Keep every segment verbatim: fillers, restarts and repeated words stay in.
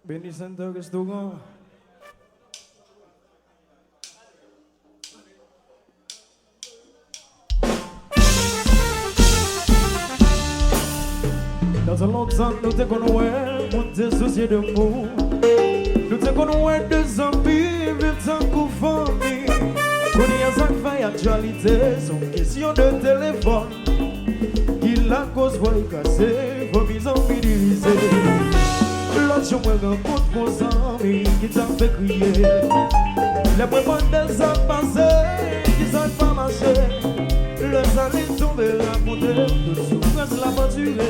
Benny Center Restaurant. Nan tan lontan, nou te konn wè moun te sousye de moun. Nou te konn wè de zanmi viv tankou fanmi. Kounye a, sa k fè aktyalite se yon kesyon de telefòn. Ki lakoz vway kase, fanmi zanmi divize. Lòt jou mwen rankontre yon zanmi ki t ap fè kriye. Lè mwen mande l sa k pase, ki sa k pa mache. Lè sa li tonbe rakonte tout soufrans l ap andire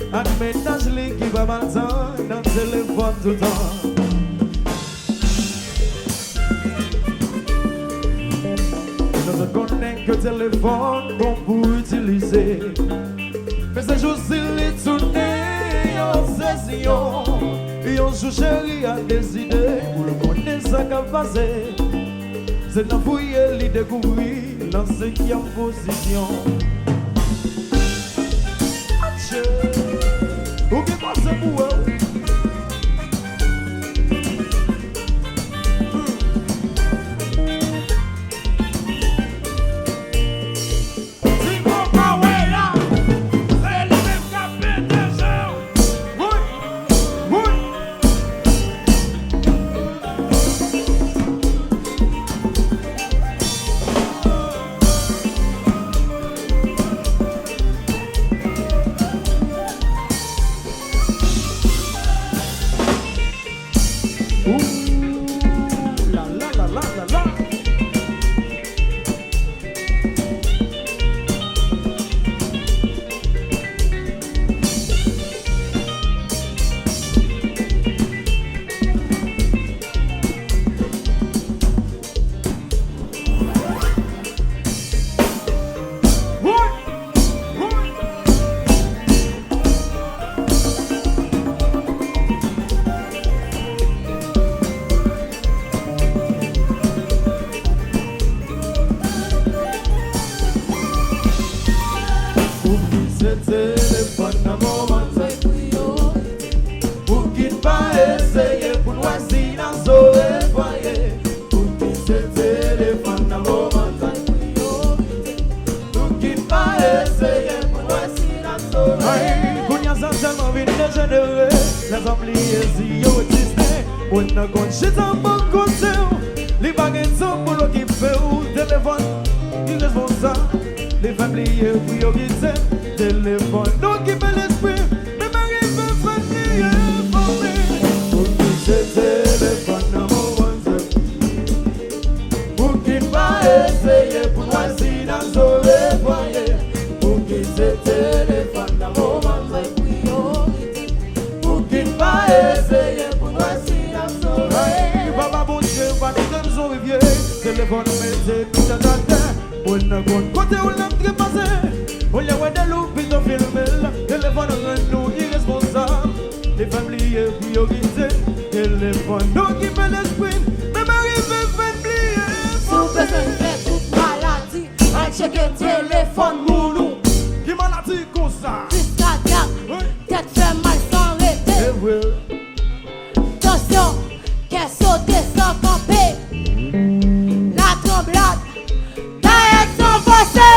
ak mennaj li ki pa ba l tan nan telefòn toutan. Nou tout konnen ke telefòn bon pou itilize. Men se jou si li tounen yon obsesyon. Yon jou cheri a deside pou l konnen sa k ap pase. Se nan fouye li dekouvri l an senkyèm pozisyon. Atchè! Ou gen kòb se pou wè w. Ti Mo pa wè la, se li menm k ap pete je w. Woy! Woy! Ooh, la, la, la, la, la, la. Pou ki se telefòn nan moman sa. Pou ki n pa eseye pou n wè si n a sove fwaye. Pou ki se telefòn nan moman sa. Pou ki n pa eseye pou n wè si n a sove. Ay, kounye a sa tèlman vin dejenere. Lè zanmi li ye si yo egziste. Mwen nan konn chita bò kote w. Li pa gen tan pou l okipe w. Telefòn ki responsab. Li fè m bliye priyorite. Telefòn okipe lespri m. Menm rive fè m bliye fanmi. Pou ki se telefòn nan moman sa. Pou ki n pa eseye pou n wè si n a sove fwaye. Pou ki se telefòn nan moman sa. Pou ki n pa eseye pou n wè si n a sove. Ay, Papa Bondye, pa kite m sou rivye. Telefòn mete nou tèt atè. Mwen nan konn kote w l ap trepase. Olye wè de lou pito filme l. Telefòn rann nou iresponsab. Li fè m bliye priyorite. Telefòn okipe lespri m. Menm rive fè n bliye. Si w bezwen fè tout maladi, al tcheke telefòn moun ou. Ki maladi konsa? Kriz kadyak, wi, tèt fè mal san rete. E vre. Tansyon, kè sote san kanpe. Latranblad, dayèt san fòse.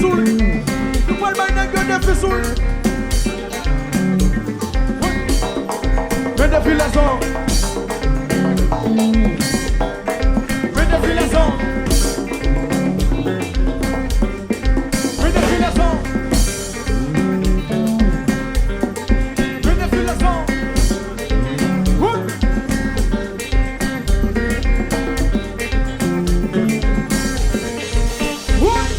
sou l. Nou pral bay nèg yo defi sou l. Men defi lèzòm. Men defi lèzòm. Men defi lèzòm. Men defi lèzòm. Wout! Wout!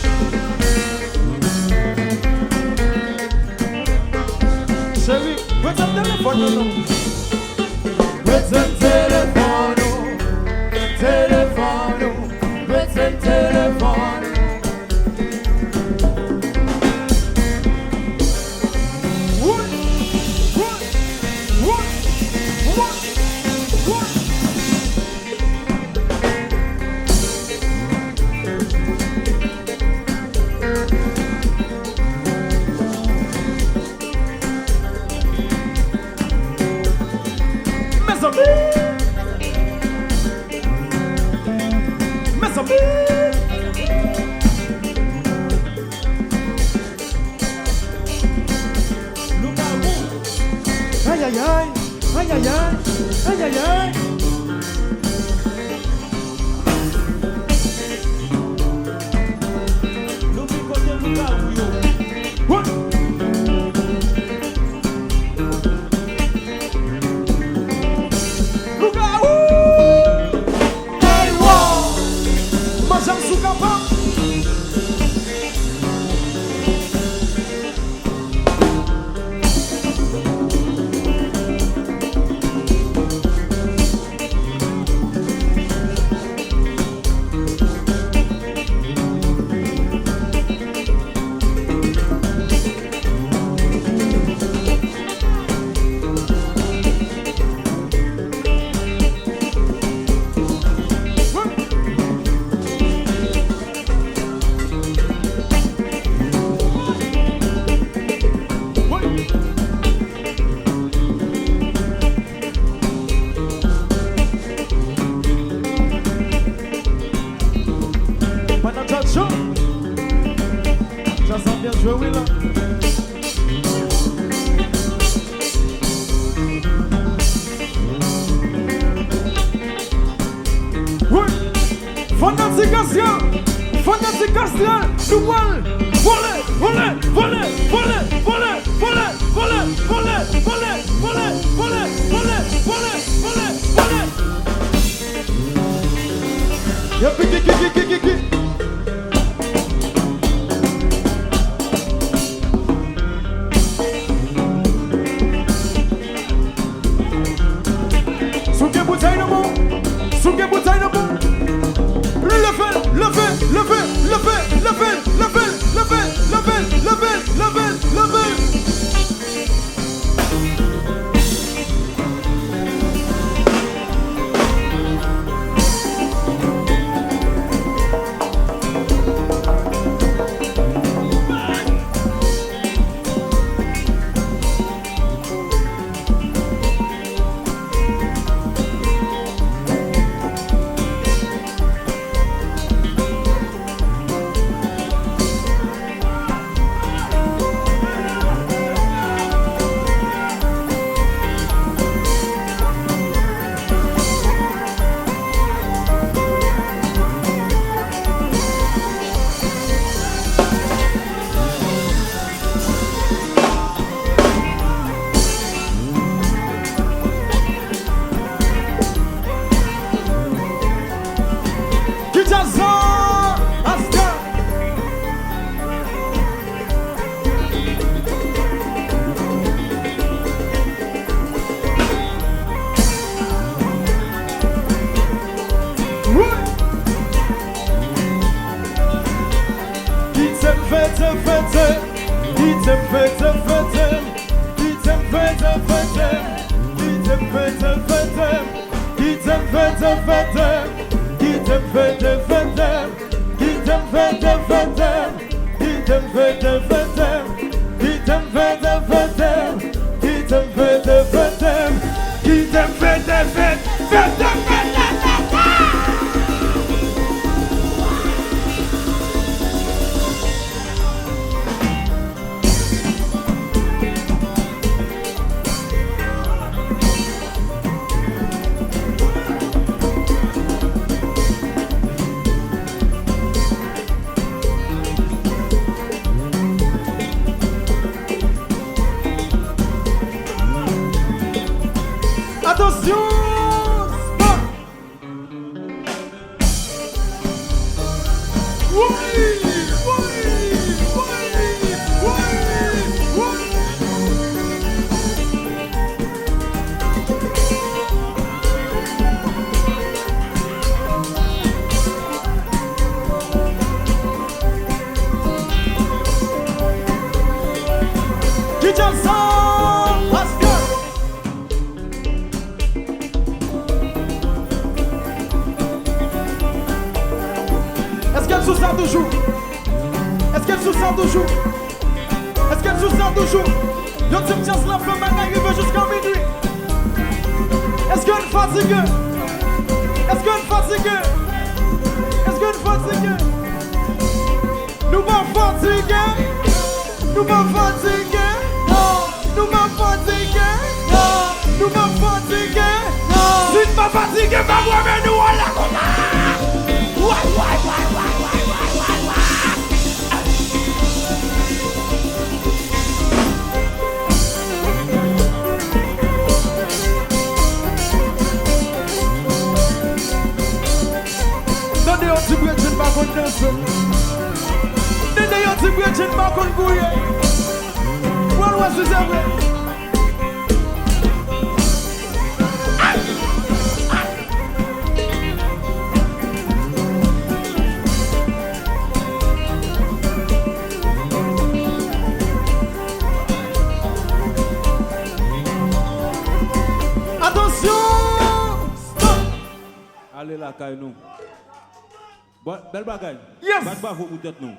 Cheri, retire telefòn nan non. Retire telefòn ou, telefòn ou, retire telefòn ou. Wout! Wout! Wout! Wout! Wout! Mezanmi! Mezanmi! Lougawou! Ayayay! Ayayay! Ayayay! Nou vin kote lougawou yo. Wout! Lougawou! Ey, wo! Manzè m sou kapab. Pandan djaz yo, djaz la byen jwe wi la. Wi! Fanatik Astral! Fanatik Astral! Nou pral vole, vole, vole! Epi ki, ki, ki, ki, ki, ki. Si w gen boutèy nan men w, si w gen boutèy nan men w, leve l, leve l, leve l, leve l. Ki djaz sa? Asta! Wi! Kite m fete, fete. Kite m fete, fete. Kite m fete, fete. Kite m fete, fete. Kite m fete, fete. Kite m fete, fete. Kite m fete, fete. Kite m fete, fete. Kite m fete, fete. Kite m fete, fete. Kite m fete, fete. Fete, fete, fete. Toujou. Èske n sou sa toujou? Yon ti chans la fè bagay rive jiska minui. Èske n fatige? Èske n fatige? Èske n fatige? Nou pa fatige? Nou pa fatige? Non. Nou pa fatige? Non. Nou pa fatige? Non. Si n pa fatige, pa mwen men nou an la konsa. Way, way, way, way. Tande yon ti bredjenn pa konn danse. Tande yon ti bredjenn pa konn gouye. Pral wè si se vre. Atansyon! Stop! Ale lakay nou. Bon, bèl bagay. Yes! Bat bravo pou tèt nou.